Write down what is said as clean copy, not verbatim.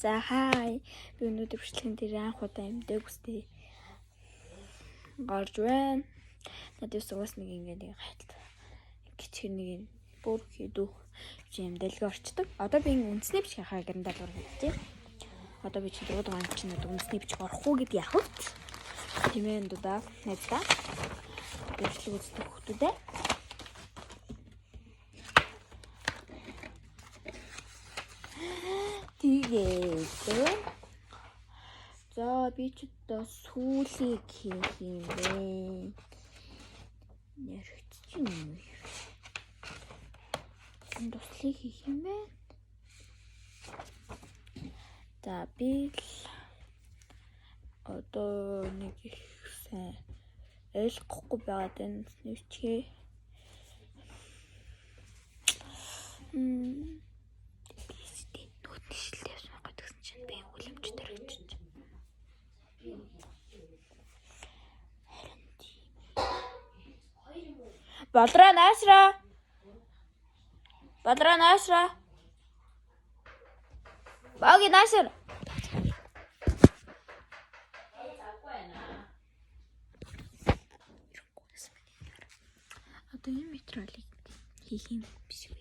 За хай. Би өнөөдөр бичлэгэн дээр анх удаа эмдэг үстэй гарч байна. Надад угаас нэг ингэ нэг хайтал гिचгэр нэг юм бүр хэдүү юм дэлгэ орчдөг. Одоо би ингэ үндэсний бичгийн хаагарын даалгавар хийдэг. Одоо би чи 4 дугаар анги чинь одоо үндэсний бичиг орохгүй гэдэг яах вэ? Тийм ээ дудаа найздаа. Бичлэг үздэг хүмүүдээ. Тэгээд за би ч одоо сүүлийг хийх юм бэ. Нэрхтчих юм уу? Энэ туслыг хийх юм бэ? За би л одоо нэг их сайн ойлгохгүй байгаад байна. Нүчгээ. Би нүдний шилтэй явсан байхгүй гэсэн чинь би үлэмж дөрөгч. Харин тийм. Болроо наашра. Болроо наашра. Баги наашир. Одоо энэ материалыг хийх юм биш.